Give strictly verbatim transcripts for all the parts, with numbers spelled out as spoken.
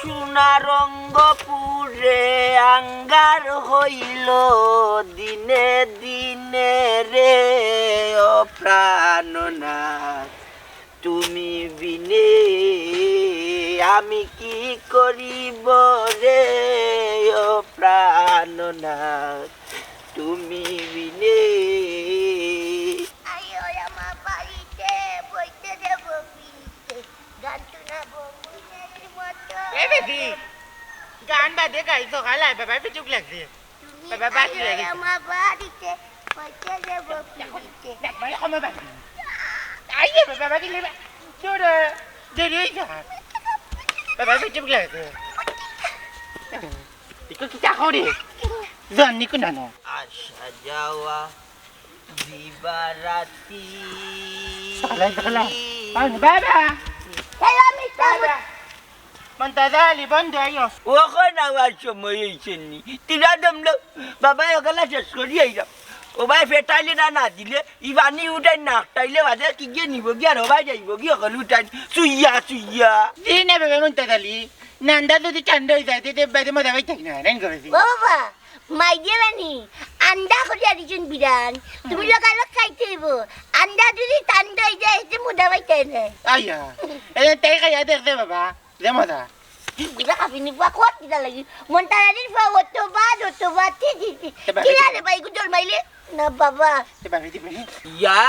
সোনা রঙ্গপুরে আঙ্গার হইল দিনে দিনে রে, ও প্রাণনাথ, তুমি বিনে আমি কি করিব রে, ও প্রাণনাথ, তুমি বিনে। আইও আমার বাড়িতে, বইতে দেব পিড়িতে, গান শোনাবো মনের মতো। এ বেটি, গান বাদে গাই তো গালাই, বাবা পিটুক লাগছে। তুমি বাবা, বাকি আইও লাগে। আমার বাড়িতে, বইতে দেব পিড়িতে। দেখ, ভাই, কমে বাকি। আইয়ে, বাবা, বাকি লেবা। চোরে, দেরি হয়ে যায়। বাবা পিটুক লাগছে। ইকো কিতা করে? জানি কোন না। আসা যাওয়া দিবারাতি। সালাই, সালাই। আরে বাবা। বাবা। মন্তাজা আলী, বন্ধ আইও। ও কোন আওয়ার সময় হইছে নি? তিরা দমলো। বাবা, ওগুলা শেষ করি আইলাম। ও ভাই, ফেটাইলে না, না দিলে, ই পানি উঠাই না, তাইলে বাদে কি গিয়ে নিব গিয়া, আর ও ভাই যাইব গিয়া, হকল উঠাই, চুইয়া, চুইয়া। জি না বাবা, মন্তাজা আলী। নান্দা যদি ঠান্ডা হয়ে যায়, তে বাদে মজা পাইতাম না, রাইন করে দিই। ও বাবা, মাই গেলানি, আন্দা করিয়া দিছুন বিরান। তুমি লোকালো খাইতে হইব। আন্দা যদি ঠান্ডা হয়ে যায়, এতে মুদা পাইতে না। আইয়া, এ, তাই খাইয়া দেখতে বাবা, যে মজা। বুঝা খাবি নি, বুয়া খোয়াত কিতা লাগি? মন্তাজা আলীর ফুয়া অত বাদ, অত বাদ, তি, তি, তি। এ, বাবা, কিলা রে ভাই, গুজর মাইলে? না বাবা। এ, বাবা, তি, বাবা। ইয়া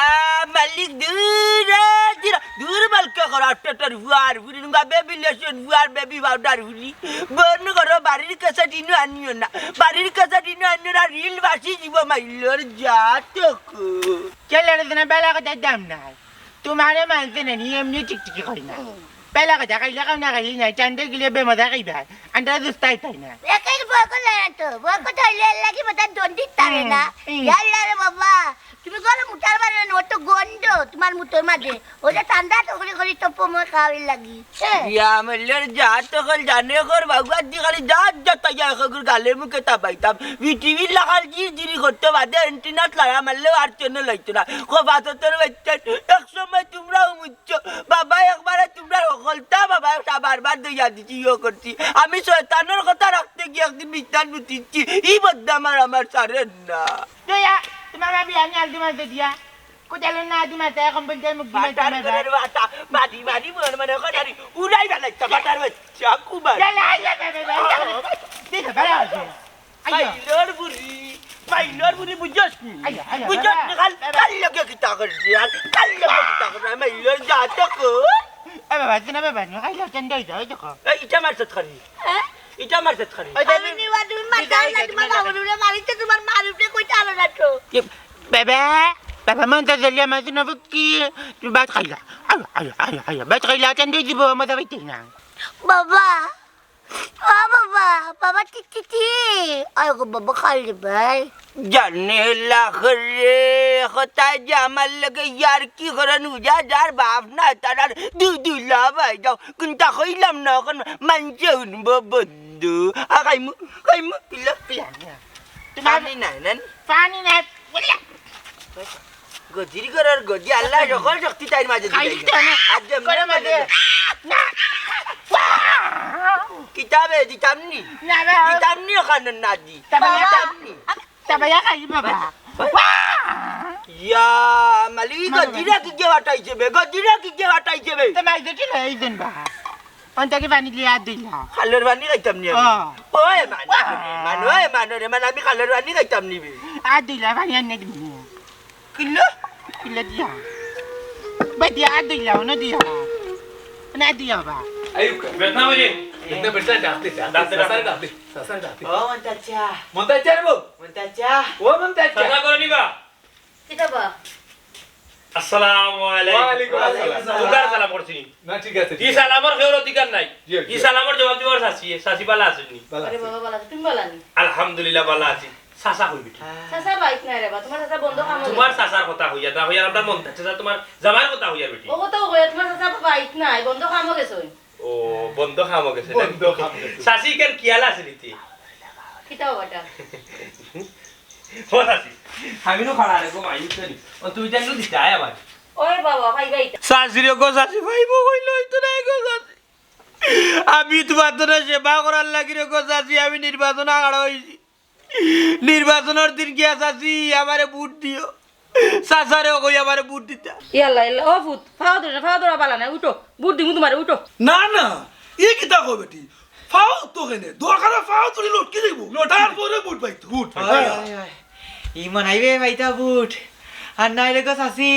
মালিক, দূর রে, দূর, দূর মালকে খরা, টেটার ফুয়ার ফুরি, নুঙ্গা baby lotion Führer baby powder ফুরি। বন্ধ করো, বাড়ির কাছে টিনু আনিও না। বাড়ির কাছে টিনু আনিও না, রিল বাসি জীব মাইলর যা তক। চলে রে, না বেলা কথা দাম নাই। তোমারে মানছে না নি, এমনি টিকটিকি করি না। বেলা কথা খাইলে খাও না খাইলে নাই, ঠান্ডা গেলে বেমজা খাইবা। আন্ডা দুস্তাই তাই না। একে বকল না তো, বকল হইলে লাগি বোধহয় দন্ডি তারে না। হুম, হুম। ইয়াল্লা রে বাবা, তুমি গরম উঠার বারে না, অত গন্ধ তোমার মুতর মাঝে। ওটা ঠান্ডা তো করে করে তো পমর খাওয়াই লাগি। হ্যাঁ। ইয়া, আমার লড় যা তো কল জানে কর, বাগুয়ার দি খালি যা যা তাই যা কর, গালে মুখে তা পাইতাম। পৃথিবীর লাখাল জি জিরি করতে বাদে অ্যান্টিনাত লাড়া মারলেও আর চন্ন লইতো না। খোবা তো তোর বাচ্চা, এক সময় তোমরাও মুচ্ছ। বাবা একবারে তোমরা হকলতা, বাবা বারবার দইয়া দিছি, ইয়ে করছি। আমি শয়তানের কথা রাখতে গিয়ে একদিন বিছনাত মুতিছি। ই বদনাম আর আমার সারের না। দয়া, তোমার ভাবি আমি আলদি মাছ দিয়া। কোথায় না আলদি মাছ, এখন বলতে মুখ বাটার করে বাটা, মারি মারি মনে মনে কথা উড়াই বেলাইতা, বাটার বাচ্চা, কুমার। যা, যা, যা, যা, যা, যা। ঠিক আছে, ভালো আছে। আইয়া। মাইলর বুড়ি, মাইলর বুড়ি বুঝছস নি? আইয়া, আইয়া, বুঝছস বাবা, নি? কাল, বাবা। কাল লগে কিতা করবি আর? কাল লগে কিতা করবি? মাইলর যা তো কো। এ বাবা, তুই না বাবা, না খাইলে কেন দই যাও, দেখো। এই ইটা মারছত খালি। হ্যাঁ? ইটা মারছত খালি। ওই যে আমি নিবা, তুমি মারতে বিদায় আইলে গেছে, তোমার বিদায়। বাবুরে মারিতে তোমার মার উপরে কইতে আলো না তো। কি? বাবা, বাবা, মন তো জ্বলিয়া মাঝে না বুকি, তুমি ভাত খাইলা। আইয়া, আইয়া, আইয়া, আইয়া, ভাত খাইলা, কেন দই দিব, মজা পাইতে না। বাবা, ও বাবা, বাবা, টি, টি, টি। আয় গো বাবা, খালি ভাই। জানে লাখ রে, কোথায় যে আমার লগে ইয়ার কি করে নুজা, যার বাপ না, তার আর দুই দুই লাভ হয়ে যাও। কিন্তু কইলাম না, এখন মানছে শুনবো বন্ধু। আ, খাইমু, খাইমু, পিলা, পিলা। তোমার পানি নাই, নানি? পানি নাই, বলিয়া। গদির ঘরর গদি, আল্লাহ সকল শক্তি তাইর মাঝে খাই দিলাইছে। দিতে না। আর যেমন করে মাঝে। না। কিতাবে দিতাম নি? না, না। দিতাম নি ওখানে না দি। তারপরে দিতাম নি? তারপরে খাই বাবা। ইয়া, মালি, মারো, গদিরা মারো। কি কে বাটাইছে বে? গদিরা কি কে বাটাইছে বে? তো মাই দেখি না, এই দিন বা। অন থেকে পানি লিয়া দিলা। খালর পানি খাইতাম নি আমি। ও। ওই মানে, মানে, ওই মানে রে, মানে আমি খালর পানি খাইতাম নি বে। আর দিলা, পানি আনিয়া দিবি। কিলো? কিলো দিয়া। বা দিয়া, আর দিলা, অন দিয়া। না দিয়া বা। আয়ুব, বেদনা হয়ে। বেদনা, বেদনা, ডাক দে, ডাক দে, ডাক দে, ডাক দে। ও মন্তাজা। মন্তাজা রে বউ। মন্তাজা। ও মন্তাজা। চাচা করে নিবা। কিতা বা? আসসালামু আলাইকুম। ওয়ালাইকুম আসসালাম। উদার সালাম করছি। না, ঠিক আছে, ই ঠিক আছে। সালামর কেউর অধিকার নাই। জি, জি। ই সালামর জবাব দিবার চাচি, চাচি বালা আছইন নি? বালা আরে আছি। বাবা, বালা আছি। তুমি বালা নি? আলহামদুলিল্লাহ, বালা আছি। চাচা কই বেটি? চাচা বাইত নাই রে বা, তোমার চাচা বন্ধ কামো তোমার গেছে। চাচার কথা হইয়া, না হইয়া আমরা মন্তাজা চাচা তোমার জামাইর কথা হইয়া বেটি। ও কথা হইয়া তোমার চাচা বাইত নাই, বন্ধ কামো গেছে। ও, বন্ধ কামো গেছে না? বন্ধ কামো গেছে। চাচি কেন কিয়ালা আছে নীতি? কিতা বাবাটা? ও চাচি। আমি নো খাড়া রে গো, মাই উঠছে নি। ও, তুই জানো দিতে আয় আবার। ওরে বাবা, ভাই, ভাই। চাচি রে গো, চাচি, ভাই, বউ হইল, হইতো না গো, চাচি। আমি তুমার জন্য সেবা করার লাগি রে গো চাচি, আমি নির্বাচন আগাড়া অইছি। নির্বাচনর দিন গিয়া চাচি আমারে ভোট দিও, চাচারেও কই আমারে ভোট দিতা। ইয়াল্লা, ইয়াল্লা, ও ফুত, ফাও ধরে, ফাও ধরা বালা নাই, উঠো, ভোট দিমু তুমারে, উঠো। না, না, ই কিতা কও বেটি? ফাও তো কেনে? দরকারে ফাও ধরি লটকি যাইবো। লটকি তারপরে ভোট পাইতো। ভোট পাইতো। হায়, হায়, হায়। ই মনাইবে পাইতা ভোট। আর নাইলে গো চাচি,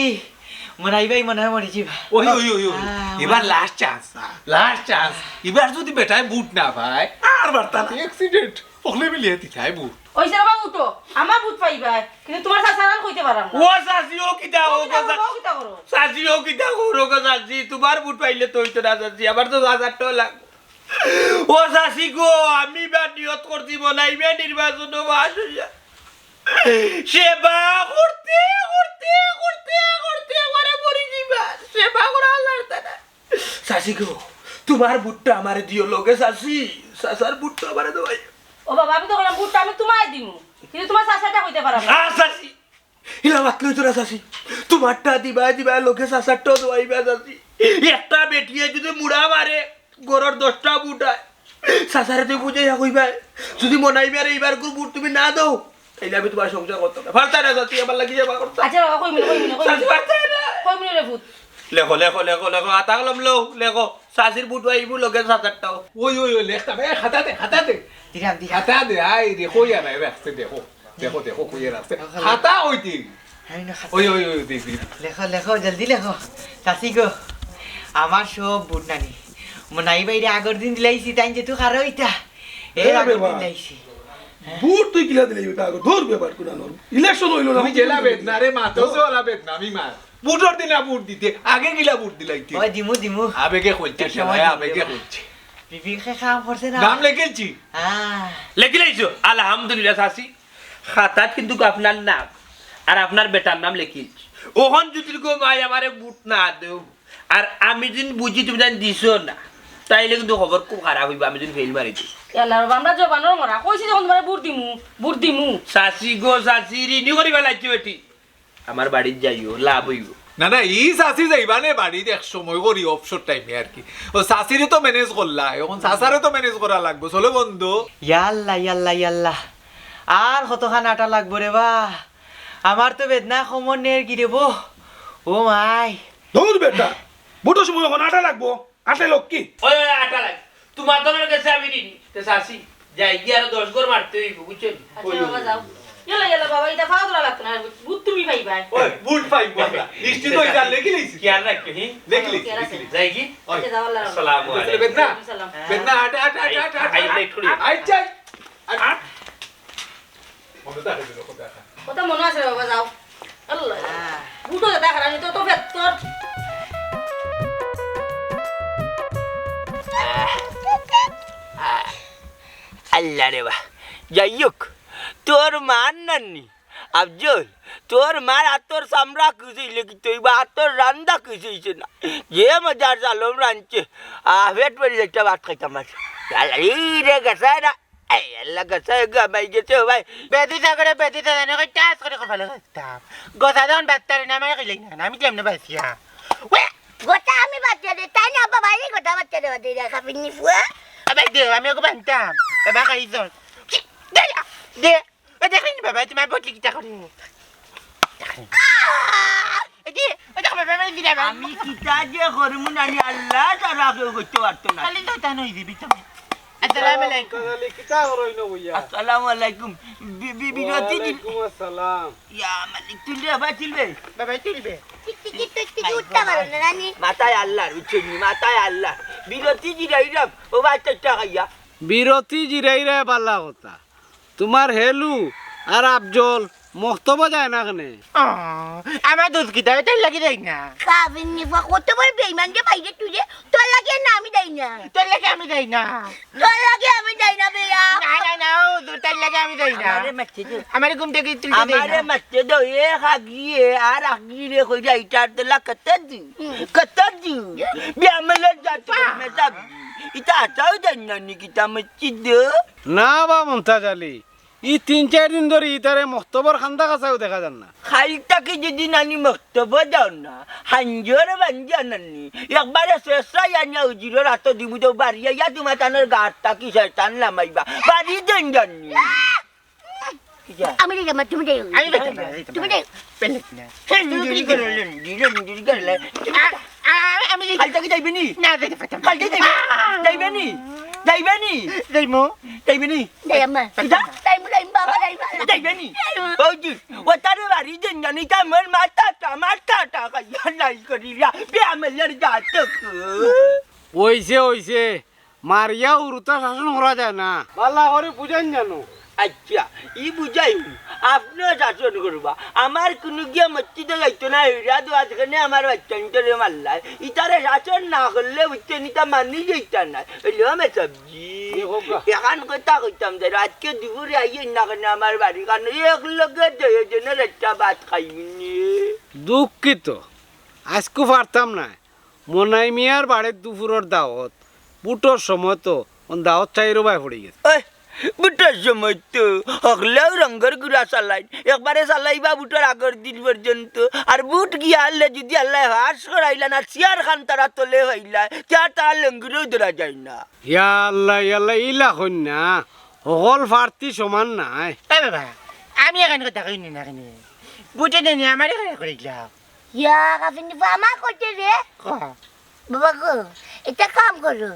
মনাইবাই মনে হয় মরি যিবা। ওই, ওই, ওই, ওই। আহ, এবার মনাই- last chance। Last chance। এবার যদি বেটায় ভোট না পায়, আর বার্তা না। Accident। অকলে মিলিয়া দিতায় ভোট। ওই যে বাবা উঠো, আমার ভোট পাইবায়, কিন্তু তুমার চাচার আর কইতে পারাম না। ও চাচি, ও কিতা, ও ও কিতা গো করো, চাচি। ও কিতা করো, ও গো চাচি, তুমার ভোট পাইলে তো অইতো না চাচি, আমার তো চাচারটাও লাগবো। ও চাচি গো, আমি বা নিয়ত করছি মনাইবে নির্বাচন পাশ অইয়া। সেবা করতে, করতে, করতে, করতে আমারে মরি যিবা। সেবা করা আল্লাহর তারা। চাচি গো, তুমার ভোটটা আমারে দিও লগে চাচি, চাচার ভোটটা আমারে দেওয়াই। ও বাবা, আমি তো কইলাম ভোটটা আমি তুমায় দিমু, কিন্তু তুমার চাচারটা কইতে পারাম না। আ, চাচি, ইলা মাত লইতো না চাচি, তুমারটা দিবায় দিবায় লগে চাচারটাও দেওয়াইবা চাচি। একটা বেটিয়ে যদি মুড়া মারে, ঘরর দশটা ভোট অয়, চাচারে তুমি বুঝাইয়া কইবায়, যদি মনাইবারে ইবার ভোট তুমি না দেও, তাইলে আমি তুমার সংসার করতাম না। পারতায় না চাচি, আমার লাগি সেবা করতাম। আচ্ছা বাবা, কইমু নে, কইমু নে, কইমু নে। চাচি, পারতায় না। কইমু নে রে ফুত। লেখো, লেখো, লেখো, লেখো, আতা কলম লও, লেখো। চাচির ভোট অইবো লগে চাচারটাও। ওই, ওই, ওই, লেখতাম। এ, খাতা দে, খাতা দে। দিলাম, দিলাম। খাতা দে, আয় রে, কই আর আয়, রাখছে, দেখো। দেখো, দেখো, কই আর রাখছে। খাতা ওই দিন। ওই, ওই, ওই, দেখ, দেখ। লেখো, লেখো, জলদি লেখো। চাচি গো, আমার সব ভোট নানি। মনাইবাইরে আগর দিন দিলাইছি, তাইন যেহেতু খারো অইতা। এর এ আগর বাবা। দিন দিলাইছি। ভোট তুই কিলা দিলে এটা আগে ধর ব্যাপার কোন আনোর। ইলেকশন অইলো না। তুই জেলা বেদনা রে মা, তো জেলা বেদনা, আমি মা। ভোটর দিন ভোট দিতে, আগে কিলা ভোট দিলাইতে? ওই দিমু, দিমু। আবেগে কইছে, এক সময় দিমু, আবেগে কইছে। বিবেকে কাম করছে না। নাম লেখেছি? হ্যাঁ। লেখিলাইছো? আলহামদুলিল্লাহ চাচি। খাতাত কিন্তু আপনার নাম আর আপনার বেটার নাম লেখিলাইছি। অখন যদি গো মাই আমারে ভোট না দেও, আর আমি যদি বুঝি তুমি জানি দিছো না, তাইলে কিন্তু খবর খুব খারাপ অইবো, আমি যদি ফেল মারি দিই। ইয়াল্লা রে বাবা, আমরা জবানর মরা। কইছি যখন তুমারে ভোট দিমু, ভোট দিমু। চাচি গো, চাচি, রিনি করিবা লাগছে বেটি। আমার বাড়িত যাইও, লাভ অইবো। না, না, ই চাচি যাইবা নে বাড়িত এক সময় করি, অবসর টাইমে আর কি। ও চাচিরে তো ম্যানেজ করলা, অখন চাচারে তো ম্যানেজ করা লাগবো। চলো বন্ধু। ইয়াল্লা, ইয়াল্লা, ইয়াল্লা। আর কতখান আটা লাগবো রে বা? আমার তো বেদনা কোমর নের গিরে বো। ও মাই। ধুর বেটা, ভোটর সময় অখন আটা লাগবো। আটা লক্ষ্মী। ওই, ওই, আটা লাগ। তুমার দলর গেছে আমি ঋণী। তে চাচি, যাই গিয়া আরো দশ ঘর মারতে অইবো, বুঝছো নি? আচ্ছা বাবা, যাও। ইয়াল্লা, ইয়াল্লা বাবা, ইটা ফাও ধরা লাগতো না। ভোট তুমি পাইবায়। ওই, ভোট পাইবো আমরা। নিশ্চিত অই যা, লেখিলাইছি। খেয়াল রাখিও, হি? লেখিলাইছি, খেয়াল আছে। লেখিলাইছি। যাই কি? ওই। আচ্ছা, যাও, আল্লাহ রাখো। আসসালামু আলাইকুম। বেদনা? সালাম। বেদনা, আট, আট, আট, আই, আট, আট, আই, আট। লেট করি। আই, চাই। আট, আট। মনে থাকে দিল, কোথায়? কথা মনে আছে রে বাবা, যাও। আল্লাহ। হ্যাঁ। ভোটও যেটা হারানি তো, তো ফের তোর। আল্লাহ রে বা। যাই হোক, তোর মার নানি, আফজল, তোর মার আতর চামড়া কুচইলে কি তুই বা আতর রান্দা কুচইছে না? যে মজার জালম রানছে, আহ, পেট ভরি একটা ভাত খাইতাম আর। এই রে গেছে না। এই আল্লাহ, গেছে গো, মাই গেছে ও ভাই। বেদি থাকরে, বেদি থাকরে, কই টাচ করে কপালে করতাম। গজা যখন বাত্তারে না, আমারে কইলাই না, আমি কেমনে বাঁচিয়া? ওয়ে! গজা আমি বাচ্চা দে, তাই না বাবা, এই গজা বাচ্চা দে, দে, দে, খাবি নি ফুয়া? আবার দে, আমি ওকে বানতাম। বাবা খাই যখন। দে, দে। ও দেখো নি বাবা, তুমার বটলি কিতা করে? এই যে, ও দেখো বাবা, আমার বিড়া বাবা। আমি কিতা যে করমু নানি আল্লাহ ছাড়া কেউ করতে পারতো না। খালি তো তা নই দিবি তুমি। আসসালামু আলাইকুম। তাহলে কিতা করই না বইয়া? আসসালামু আলাইকুম। বি-, বি-, বিরতি দিন। ওয়ালাইকুম আসসালাম। ইয়া মালিক, তুলবে বাবা, তুলবে। বাবা, তুলবে। Tick, tick, tick, tick, tick, উঠতে পারো না, নানি। মাথায় আল্লাহ, বুঝছো নি? মাথায় আল্লাহ। বিরতি জিরাইরাম, ও ভাই, চারটা খাইয়া। বিরতি জিরাইরা বালা কথা। তুমার হেলু আর আফজল মক্তবো যায় না কেনে? আহ, আমার দুধ কিতা, তাইর লাগি যাই না। কাবিন নিফা কত বড় বেইমান রে ভাই রে তুই রে, তোর লাগি না আমি যাই না। তোর লাগি আমি যাই না। তোর লাগি আমি যাই না বেয়া। না, না, না, ও দুধ তাইর লাগি আমি যাই না। আমারে মারতে দে। আমারে ঘুম থেকে তুলতে দেই আমারে না। মারতে দে, এ হাগিয়ে আর হাগিয়ে কইরা ইটার তেলা কত দি? হুম। কত দি? বিয়ামলে যাতে মে যাবি। ইটা আতাও দেন না নি কিতা মসজিদ দে? না বা মন্তাজ আলী, ই তিন চাইর দিন ধরি ইতারে মক্তবর কান্দা কাছাও দেখা যার না। কাইল থাকি যদি নানি মক্তবো যাও না, হাইঞ্জর বান্দিয়া নানি, একবারে শেষাই আনিয়া উজিরর আতো দিমু তো বাড়ি আইয়া তুমার তানর গাত থাকি শয়তান লামাইবা। বাড়ি দেন জানি। আমি যাইতাম না, তুমি যাইও। আমি যাইতাম না, যাইতাম না। তুমি যাইও। পেলে না। হে, তুমি যাইও। আ, আ, আমি যাইতাম। কাইল থাকি যাইবে নি? না, যাইতাম পারতাম না। কাইল থাকি যাইবে? যাইবে নি? যাইবে নি? যাইমু। যাইবে নি? যাই আম্মা। কিতা? যাইমু, যাইমু, বাবা, যাইমু। যাইবে নি? যাইমু। ওই যে, ও তারে বাড়ি দেন জানি, তা আমার মাথাটা, মাথাটা খাইয়া নাই করিলা। বে আমলের জাতক। অইছে, অইছে। মারিয়া উরুতা শাসন করা যায় না। বালা করি বুঝাইন জানো। আচ্ছা, ই বুঝাইমু। আপনেও শাসন করবা। আমার কুনু গিয়া মসজিদো যাইতো না, হইরা দোয়া যেখানে আমার বাচ্চাইন্তরে মারলায়। ইতারে শাসন না করলে বুঝছেন, ইতা মানি যাইতা না। অইলো মে সবজি। এ হোক গা। এখান কথা কইতাম যে আজকে দুপুরে আইয়েন না কেনে আমার বাড়ি, কারণ এক লগে দুইজনে একটা ভাত খাইমুনি। দুঃখিত, আজকু পারতাম না। মনাই মিয়ার বাড়িত দুপুরর দাওত। বুটর সময় তো অন দাওত চাইরোবায় পড়ি গেছে। ওই, বুটর সময় তো হকলেও রঙ্গর গুড়া চালাইন। একবারে চালাইবা বুটর আগর দিন পর্যন্ত। আর বুট গিয়া আনলে যদি আল্লায় পাশ করাইলা না, চেয়ার খান তারা তলে হইলা, চেয়ার তারা লঙ্গিরেও ধরা যায় না। ইয়া আল্লাহ, ইয়া আল্লাহ, ইলা কইন না। হকল প্রার্থী সমান নায়। এ বাবা, আমি এখান কথা কইনি না কেনে? বুটে নেনি আমারে খাড়া করিলাও। ইয়া, কাফিন দিবা আমার করতে রে। ক। বাবা গো, এটা কাম করো।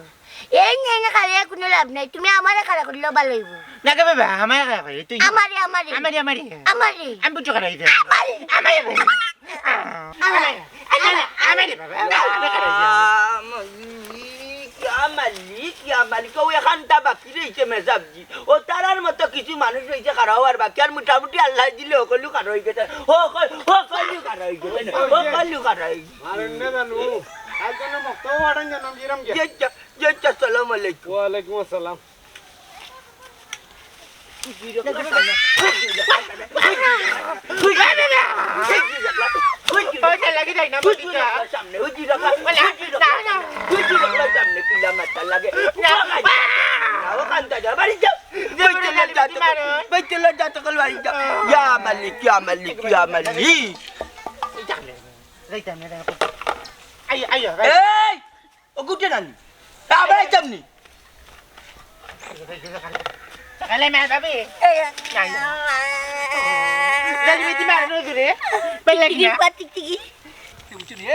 এই নিয়ে না খাড়া কোনো লাভ নাই। তুমি আমারে খাড়া করলেও ভালো হইব। না গো বাবা, আমারে খাড়া করি, তুই। আমারে, আমারে। আমারে, আমারে। আমারে। আমি বুঝতে খাড়া হইতে। আমারে। আমারে। আমারে। আমারে, আমারে বাবা, আমারে খাড়া হইতে। ইয়া মালিক, ইয়া মালিক, ও এখানটা বাকি রইছে মেজাবজি। ও তারার মতো কিছু মানুষ রইছে খাড়া হওয়ার বাকি, আর মোটামুটি আল্লায় দিলে হকলউ খাড়া হই গেছে। হকল-, হকলউ খাড়া হই গেছে। হকলউ খাড়া হই গেছে। মারুন না জানু। আজ যেন মক্তব মারুন জানু, গিরাম গিয়া। জি আচ্ছা, জি আচ্ছা, আসসালামু আলাইকুম। ওয়ালাইকুম আসসালাম। ওইটা লাগি যায় না, বুঝি না। সামনে, ওই যে রাখা, ওই যে রাখা, না, না। ওই যে রাখা, সামনে, পিলা মাথা লাগে। না। ও কান্দা যা, বাড়ি যাও। যে বলে না, তুমি মারো। বইতে লজ্জা তো কল বাড়ি যাও। ইয়া মালিক, ইয়া মালিক, ইয়া মালিক। এই যাইতাম না, এই যাইতাম না, এই যাইতাম না। আইও, আইও, ভাই। এই! ও গুটে নানি। আবার আইতাম নি। আলে মা বাবা। এই, এই। নাই। জানি বেটি মার নজরে। পেলে কি না? টিকটিকি।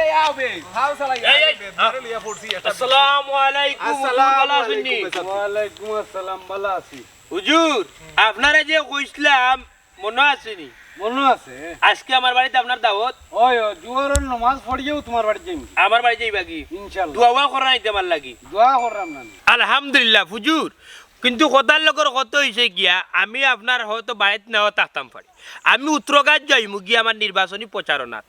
এই, আও বে, হাও সালাই, এই, এই, আও বে, মারে লইয়া পড়ছি, একটা আসসালামু আলাইকুম, হুজুর, আসসালামু ভালা আছইন নি? আলাইকুম, আসসালাম। ওয়ালাইকুম আসসালাম, ভালা আছি। হুজুর, আপনারে যে কইছলাম, মনো আছে নি? মনো আছে। আজকে আমার বাড়িত আপনার দাওত। ওই, ওই, জোহরর নমাজ পড়িয়াউ তুমার বাড়িত যাইমু। আমার বাড়িত যাইবা কি? ইনশাআল্লাহ। দোয়া ওয়া করা নাইতে আমার লাগি। দোয়া কররাম না নি? আলহামদুলিল্লাহ, হুজুর। কিন্তু কথার লগর কথা অইছে গিয়া, আমি আপনার হয়তো বাড়িত নাও থাকতাম পারি। আমি উত্তরগাছ যাইমু গিয়া আমার নির্বাচনী প্রচারণাত।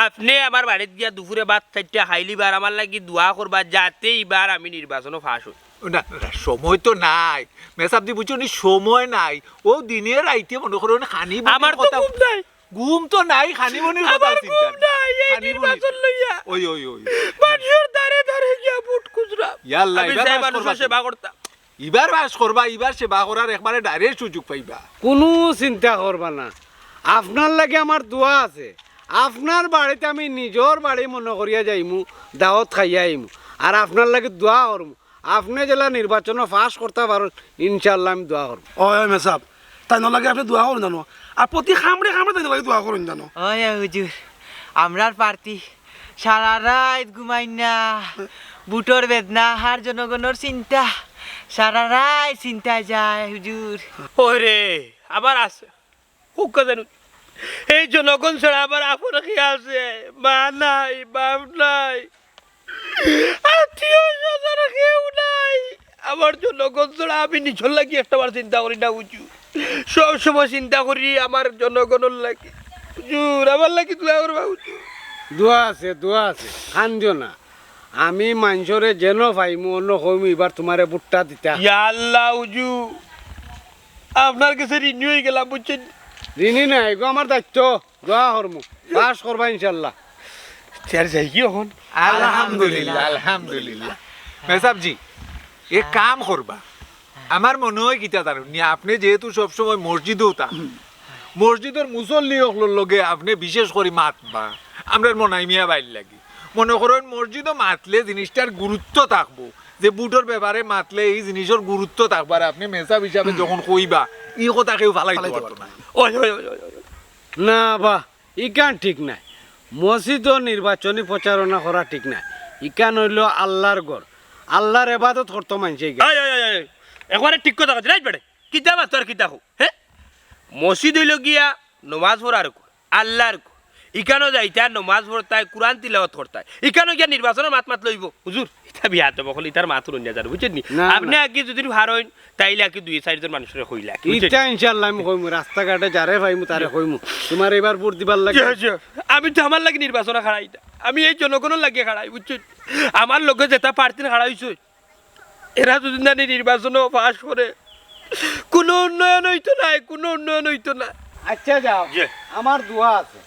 আপনে আমার বাড়িত গিয়া দুপুরে ভাত চাইরটা খাইলিবা আর আমার লাগি দোয়া করবা, যাতে ইবার আমি নির্বাচনো পাস অই। না, না, সময় তো নাই। মেসাবজি, বুঝছো নি, সময় নাই। ও দিনে রাইতে মনো করো না, খানি বনির আমার তো কথা। ঘুম নাই। ঘুম তো নাই, খানি বনির আমার কথা চিন্তা ঘুম নাই। নাই, এই খানি বনির। নির্বাচন লইয়া। ওই, ওই, ওই। মানুষর দ্বারে দ্বারে গিয়া ভোট খুঁজরা। ইয়াল্লা, আমি ইবার চাই পাস মানুষর করবা সেবা তুমি। করতাম। ইবার পাস করবা, ইবার সেবা করার একবারে direct সুযোগ পাইবা। কুনু চিন্তা করবা না, আপনার লাগি আমার দোয়া আছে। আপনার বাড়িত আমি নিজর বাড়ি মনো করিয়া যাইমু, দাওত খাইয়া আইমু, আর আপনার লাগি দোয়া করমু। আপনে যেলা নির্বাচনো পাস করতা পারইন, ইনশাআল্লাহ আমি দোয়া করমু। ওই, ওই মেসাব, তাইনর লাগি আপনে দোয়া করইন জানো, আর প্রতি কামড়ে কামড়ে তাইনর লাগি দোয়া করইন জানো। ওই হুজুর, আমরার প্রার্থী সারা রাইত ঘুমাইন না, ভোটর বেদনা আর জনগণর চিন্তা, সারা রাইত চিন্তায় যায় হুজুর। ওরে, আবার আছে। হুক্কা জানু। এই জনগণ ছাড়া আবার আপন কে আছে? মা নাই, বাপ নাই, আত্মীয় স্বজন কেউ নাই। আমার জনগণ ছাড়া আমি নিজর লাগি একটা বার চিন্তা করি না, বুঝু। সব সময় চিন্তা করি আমার জনগণর লাগি। হুজুর, আমার লাগি দোয়া করবা, বুঝু। দোয়া আছে, দোয়া আছে, কান্দিও না। আমি মানষরে যেন পাইমু, অনো কইমু, ইবার তুমারে ভোটটা দিতা। ইয়া আল্লাহ, হুজুর, আপনার গেছে ঋণী অই গেলাম, বুঝছইন? ঋণী না, এগু আমার দায়িত্ব। দোয়া করমু, পাস করবা ইনশাআল্লাহ। চেয়ার যাই কি অখন? আলহামদুলিল্লাহ, আলহামদুলিল্লাহ। মেসাবজি, এক কাম করবা, আমার মনো অয় কিতা জানইন নি, আপনে যেহেতু সবসময় মসজিদো থাকইন, মসজিদর মুসল্লি অকলর লগে আপনে বিশেষ করি মাতবা, আমরার মনাই মিয়া ভাইর লাগি। মনো করইন মসজিদো মাতলে জিনিসটার গুরুত্ব থাকবো, যে ভুটর ব্যাপারে মাতলে ই জিনিসর গুরুত্ব থাকবো, আর আপনে মেসাব হিসাবে যখন কইবা, ই কথা কেউ ফালাইতো পারতো নায়। ওই, ওই, ওই, ওই, ওই। না বা, ইখান ঠিক নায়। মসজিদো নির্বাচনী প্রচারণা করা ঠিক নায়। ইখান অইলো আল্লার ঘর, আল্লার এবাদত করতো মানষে ইখান। এই, এই, এই, এই, একবারে ঠিক কথা কইছস, রাইট বেটা। কিতা মাতস আর কিতা কও, হে? মসজিদ অইলো গিয়া নমাজ পড়ার ঘর, আল্লার ঘর। ইখানো যাইতায়, নমাজ পড়তায়, কুরআন তিলাওয়াত করতায়। ইখানো গিয়া নির্বাচনর মাত মাতলে অইবো? হুজুর, ইতা বেয়াদব অকল, ইতার মাত হুনইন না যানু, বুঝছইন নি? না, না। আপনে আগে যুদি পারইন, তাইলে আগে দুই চাইরজন মানষরে কইলা, বুঝছইন নি? ইতা ইনশাআল্লাহ আমি কইমু, রাস্তাঘাটে যারে পাইমু তারে কইমু। তুমার এবার ভুট দিবার লাগি। জি, জি। আমি তো আমার লাগি নির্বাচনো খাড়াই না, আমি এই জনগণর লাগি খাড়াই, বুঝছইন? আমার লগে যেতা প্রার্থী খাড়া অইছে, এরা যুদি নানি নির্বাচনো পাশ করে, কুনু উন্নয়ন অইতো নায়, কুনু উন্নয়ন অইতো নায়। আচ্ছা যাও, জি। আমার দোয়া আছে,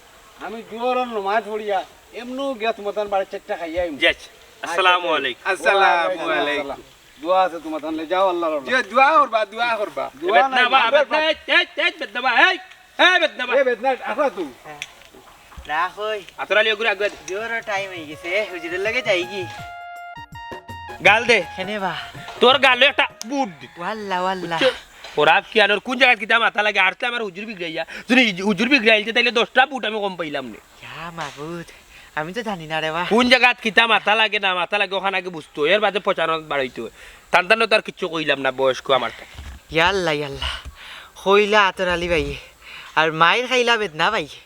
আমি জোহরর নমাজ পড়িয়া এমনেউ গিয়া তুমার বাড়িত চাইরটা খাইয়া আইমু। জি, আচ্ছা। আসসালামু আলাইকুম। আসসালামু আলাইকুম। দোয়া আছে তুমার তানলে, যাও আল্লার ওয়াস্তে। জি, দোয়া করবা, দোয়া করবা। দোয়া বেদনা নাই, বা, আমার বেদনা, এই, এই, এই, বেদনা বা, এই, এই, বেদনা বা। এ বেদনা, আছা তুই। না কই। আতর আলী, ওগুরে আগুয়া দে। জোহরর টাইম অই গেছে, এ, হুজুরর লগে যাইগি। গাল দে। কেনে বা? তোর গালো একটা ভুট দি। ওয়াল্লা, ওয়াল্লা। বুঝছো? ওরা কি আনোর কোন জাগাত কিতা মাতা লাগে? আর তো আমার হুজুর বিগড়াইয়া। যদি হুজুর বিগড়াইলতে তাইলে দশটা ভুট আমি কম পাইলাম নে। ইয়া মাবুদ, আমি তো জানি না রে বা। কোন জাগাত কিতা মাতা লাগে না মাতা লাগে, অখান আগে বুঝতো, এর বাদে প্রচারণাত বাড়াইতো। তান তান তো আর কিচ্ছু কইলাম না, বয়স্ক আমার তো। ইয়াল্লা, ইয়াল্লা, কইলা আতর আলী ভাইয়ে, আর মাইর খাইলা বেদনা ভাইয়ে।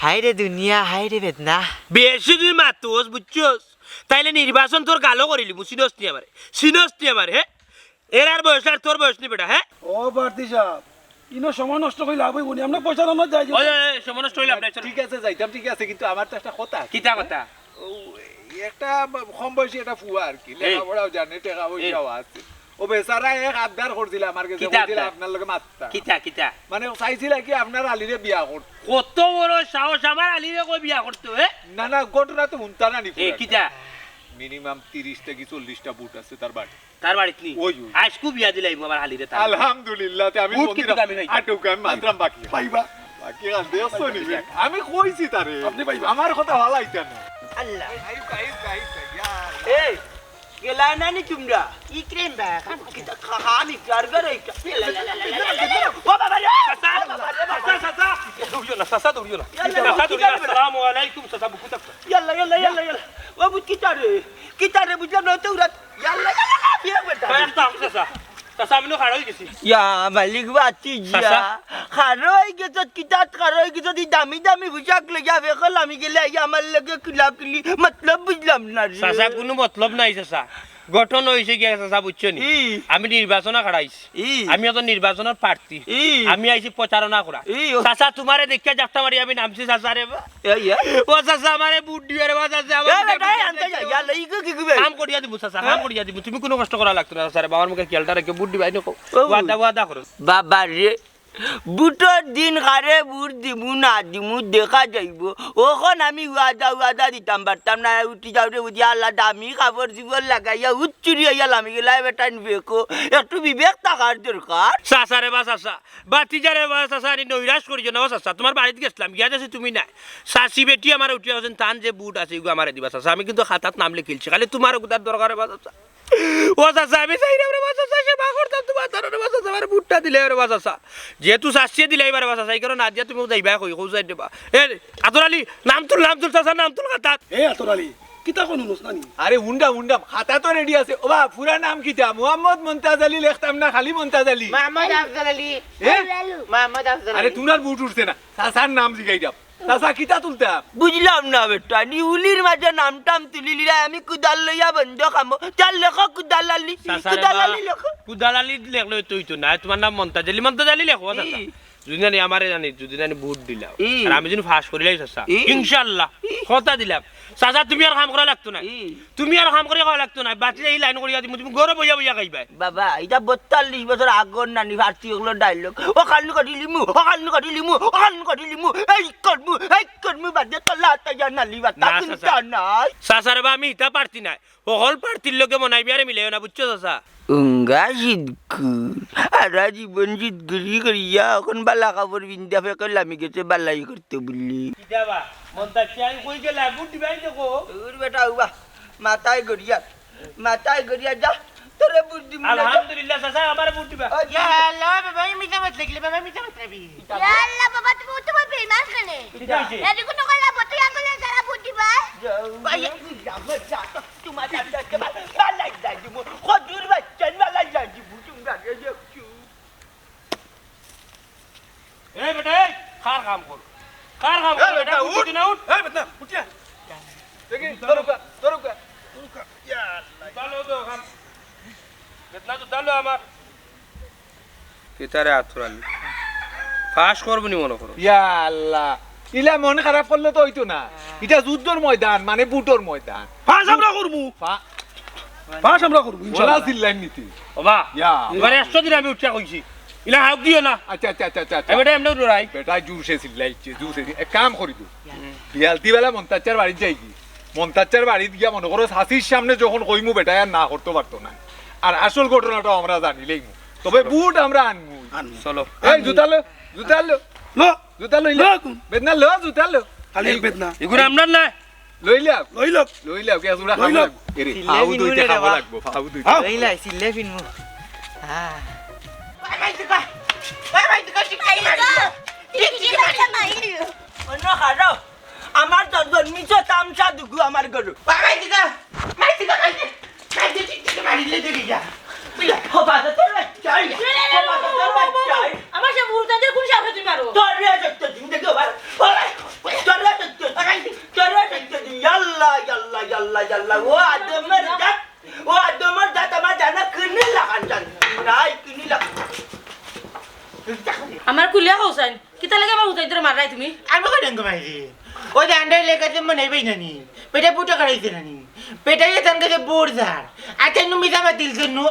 হায় রে দুনিয়া, হায় রে বেদনা। বেশি তুই মাতোস, বুঝছস? তাইলে নির্বাচন তোর গালো করিলিমু, চিনস নি আমারে? চিনস নি আমারে, হে? এরার বয়স আর তোর বয়স নি বেটা, হে? ও প্রার্থী সাব, ইনো সময় নষ্ট করি লাভ অইবো নি? আমরা প্রচারণাত যাই। ওই, ওই, ওই, সময় নষ্ট করি লাভ নাই, চলো। ঠিক আছে, যাইতাম, ঠিক আছে, কিন্তু আমার তো একটা কথা আছে। কিতা কথা? ও, একটা কম বয়সী একটা ফুয়া আর কি, এই। লেখাপড়াও জানে, টেকা পয়সাও আছে। ও বেচারা এক আবদার করছিল আমার গেছে, কিতা কইছিল আবদার? আপনার লগে মাততা। কিতা, কিতা? মানে, ও চাইছিল কি আপনার আলীরে বিয়া করতে। কত বড় সাহস, আমার আলীরে কই বিয়া করতো, হে? না, না, ঘটনা তো হুনতা না নি এ, পুরাটা। কিতা? মিনিমাম তিরিশ থাকি চল্লিশটা ভুট আছে তার বাড়িত। তার বাড়িত নি? ওই, ওই। আইজকু বিয়া দিলাইমু আমার আলীরে তার। আলহামদুলিল্লাহ, তে আমি ভুট কিন্তু আমি পাইতাম। আটুক, আমি মাতরাম বাকি। পাইবা। বাকি আর দেখছো নি? আমি কইছি তারে। আপনি পাইবা। আমার কথা ফালাইতা না। আল্লাহ। আইউক, আইউক, আইউক, ইয়া আল্লাহ। এই, গেলায় না নি তুমরা? কি ক্রিম বা? কিতা খা-, খানি কার ঘরে এটা? ও বাবা রে! চাচা, চাচা, চাচা, চাচা। দৌড়িও না, চাচা, দৌড়িও না। ইয়াল্লা, চাচা, দৌড়িও না। ইয়াল্লা। আসসালামু আলাইকুম, চাচা, বুকু থাকবা। ইয়াল্লা, ইয়াল্লা, ইয়াল্লা, ইয়াল্লা। ও বুঝ কি তারে? কি তারে বুঝলাম না, তো উড়াত। ইয়াল্লা, ইয়াল্লা, ইয়াল্লা, বিয়ে বেটা। এই, আস্তে, আস্তে, চাচা। চাচা, আমি নু খাড়া অই গেছি। ইয়া, মালিক বাতি গিয়া। চাচা। খাড়া অই গেছত, কিতাত খাড়া অই গেছত, দি দামি দামি পোশাক লইয়া বেকল আমি গেলে আইয়া আমার লগে কিলাকিলি, মতলব বুঝলাম না রে। চাচা, কুনু মতলব নাই, চাচা। ঘটনা অইছে গিয়া চাচা, বুঝছো নি? ই। আমি নির্বাচনো খাড়াইছি। ই। আমি অখন নির্বাচনর প্রার্থী। ই। আমি আইছি প্রচারণা করা। ই, ও। চাচা, তুমারে দেখিয়া জাপটা মারি আমি নামছি চাচা রে বা। এ, ইয়া। ও চাচা, আমারে ভুট দিও রে বা চাচা, আমারে এ, বেটা, ভুট দিও। আনতে যা, ইয়া, লই গো, কি গো, বে? কাম করিয়া দিমু চাচা, কাম করিয়া দিমু। তুমি কুনু কষ্ট করা লাগতো না চাচা রে বা, আমার মুখে খেয়ালটা রাখিও, ভুট দিবায় নি কও। ও। ওয়াদা, ওয়াদা করো। বাবা রে, ভুটর দিন কারে ভুট দিমু না দিমু দেখা যাইবো। অখন আমি ওয়াদা ওয়াদা দিতাম পারতাম না, উঠি যাও রে বুঝি আল্লাহ দামি কাপড় চুপড় লাগাইয়া হুচ্চুরি অইয়া লামি গেলায় বেটাইন বেকো। একটু বিবেক থাকার দরকার। চাচা রে বা চাচা, ভাতিজা রে বা চাচা, আরে নৈরাশ করিও না ও চাচা, তুমার বাড়িত গেছলাম, গিয়া দেখছি তুমি নাই। চাচি বেটি আমারে উঠিয়া কইছইন, তান যে ভুট আছে, ইগু আমারে দিবা চাচা, আমি কিন্তু খাতাত নাম লেখিলছি, খালি তুমার অগুতার দরকার রে বা চাচা। ও চাচা, আমি চাইরাম রে বা চাচা, সেবা করতাম তুমার তানরে বা চাচা, আমারে ভুটটা দিলাও রে বা চাচা। যেহেতু চাচিয়ে দিলাইবা রে বা চাচা, ই কারণে না দিয়া তুমি যাইবায় কই, কও যাই দেবা। এ, আতর আলী, নাম তুল, নাম তুল, চাচা, নাম তুল খাতাত। এ আতর আলী, কিতা কও হুনস না নি? আরে হুনরাম, হুনরাম, খাতা তো রেডি আছে। ও বা, পুরা নাম কিতা? মোহাম্মদ মন্তাজ আলী লেখতাম না, খালি মন্তাজ আলী? মোহাম্মদ আফজল আলী। এ? মোহাম্মদ আফজল আলী। আরে তুমরার ভুট উঠছে না, চাচার নাম জিগাইরাম। চাচা, কিতা তুলতাম? বুঝলাম না বেটা, নি উলির মাঝে নাম টাম তুলিলিরা, আমি কুদাল লইয়া বন্ধ খামো। চাল লেখো কুদাল আলী, চাচা রে কুদাল বা, আলী লেখো। কুদাল আলী লেখলে তো অইতো না, তুমার নাম মন্তাজ আলী, মন্তাজ আলী লেখো, চাচা। ই। যুদি নানি আমারে জানি, যুদি নানি ভুট দিলাও। ই। আর আমি যুদি পাশ করিলাই চাচা, ই। ইনশাআল্লাহ, ই। কথা দিলাম। চাচা, তুমি আর কাম করা লাগতো না। ই। তুমি আর কাম করি খাওয়া লাগতো না। বাতি এই লাইন করিয়া দিমু, তুমি ঘরো বইয়া বইয়া খাইবায়। বাবা, ইটা বত্তাল্লিশ বছর আগর নানি ফার্সি অকলর ডায়লগ। অখান করিলিমু, অখান করিলিমু, অখান করিলিমু, এই করমু, এই করমু, বাদে তলা তাইয়া নালি বাতা না, চিন্তা চাচা। নাই। চাচা রে বা, আমি ইতা প্রার্থী নায়। হকল প্রার্থীর লগে মনাই মিয়ারে মিলাইও না, বুঝছো চাচা? উঙ্গা সিদকুর, হারা জীবন সিদকুরি করিয়া অখন বালা কাপড় পিন্দিয়া ফেকর লামি গেছে বালাই করতো বুলি। কিতা বা, মন্তাজ সাব কই গেলা? ভোট দিবায় দেখো। দূর বেটা, উবা, মাথায় গড়িয়া, মাথায় গড়িয়া যা, তোরে ভোট দিমু না। আলহামদুলিল্লাহ, চাচা, আমারে ভোট দিবা। ও, ইয়া আল্লাহ, বাবা, এই মিছা মাত লাগলে, বাবা, মিছা মাত লাগবি। ইয়া আল্লাহ, বাবা, তুমি, তুমি বেইমান কেনে? কিতা হইছে? এদিকে তো কইলা, বতুয়া কইলা, যারা ভোট দিবা। যাও, ভাই, যাও, যাও, যাও, তোমার সাথে বালাই যাই দিমু। খজুর বাচ্চা, বালাই যাই দিমু, তোমরা দেখছো। এই বেটা, এই, কার কাম কর। কার কাম কর, এই বেটা, বেটা, উঠ। উঠ না, উঠ। এই বেটা, উঠিয়া। দেখি, ধরুকা, ধরুকা। ইয়া আল্লাহ। জুতা লও তো অখান। বেদনা জুতা লও আমার। কিতারে আতরালি? ফাঁস করবো নি মনে করো? ইয়া আল্লাহ। ইলা মন খারাপ করলে তো অইতো না। ইটা যুদ্ধর ময়দান, মানে ভোটর ময়দান। ফাঁস আমরা করমু। ফা- ফাঁস আমরা করমু, বলা ইনশাআল্লাহ। চিল্লাইন নীতি। ওবা, ইয়া। এবার একশো দিন আমি উঠিয়া কইছি। ইলা হাউক দিও না। আচ্ছা, আচ্ছা, আচ্ছা, আচ্ছা, আচ্ছা। এ বেটা এমনেও ডরাই। বেটা জুরছে চিল্লাইছে, জুরছে। এক কাম করি তো। বিয়ালতি বেলা মন্তাজ চাচার বাড়িত যাইগি। মন্তাজ চাচার বাড়িত গিয়া মনে করো চাচির সামনে যখন কইমু বেটায় আর না করতো পারতো না। আর আসল ঘটনাটা আমরা জানিলাইমু। তবে ভোট আমরা আনমু। আনমু। চলো। এই জুতা লো, জুতা লো। লো। জুতা লইলা। লো। বেদনা লো, জুতা লো। খালি এই বেদনা। এগুলো আমরার না। লইলা। লইলা। লইলা, কে জুড়া লইলা। খাবো লাগবো। এরে, চিল্লাই ফাউ দিমু দুইটা রে খাবো বাবা। লাগবো, ফাউ দুইটা। হ্যাঁ। লইলা, চিল্লাই ফিনমু। হ্যাঁ। বাই বাই দিকা। বাই বাই দিকা, ঠিক ঠিক মারি। ঠিক ঠিক মারি। অন্য খারাপ। আমার তো জন্মিছ তামসা দুগু আমার গরু। বাই বাই দিকা। মাই দিকা, মাই দিকা। কাইতে টিকটিকি মারিলে দেখি যা। বুঝলে? ও বাবা, তোর বাচ্চা, এই, ও বাবা, তোর বাচ্চা, এই। আমার সে ভুল তাদের কোন সাহসে তুমি মারো? তোর রে সত্য দিন দেখো, বার। ও, তোর রে সত্য দিন, তোর রে সত্য দিন। ইয়াল্লা, ইয়াল্লা, ইয়াল্লা, ইয়াল্লা। ও আদমের জাত, ও আদমের জাত, আমার জানা কিনি লাগান জান। নাই, কিনি লাগান। আমার কুলিয়া হোসেন। কিতা লাগি আমার হুতাইন্তরে মাররায় তুমি? আমি কই রঙ মাইরি? ওই যে আন্ডার লেগাতে মনে হইবেই না নি? বেটা বুটো করাইছে না নি? বেটা ইয়ে তান কাছে বোর যার। আচ্ছা, নু মিছা মাত দিলছে নু।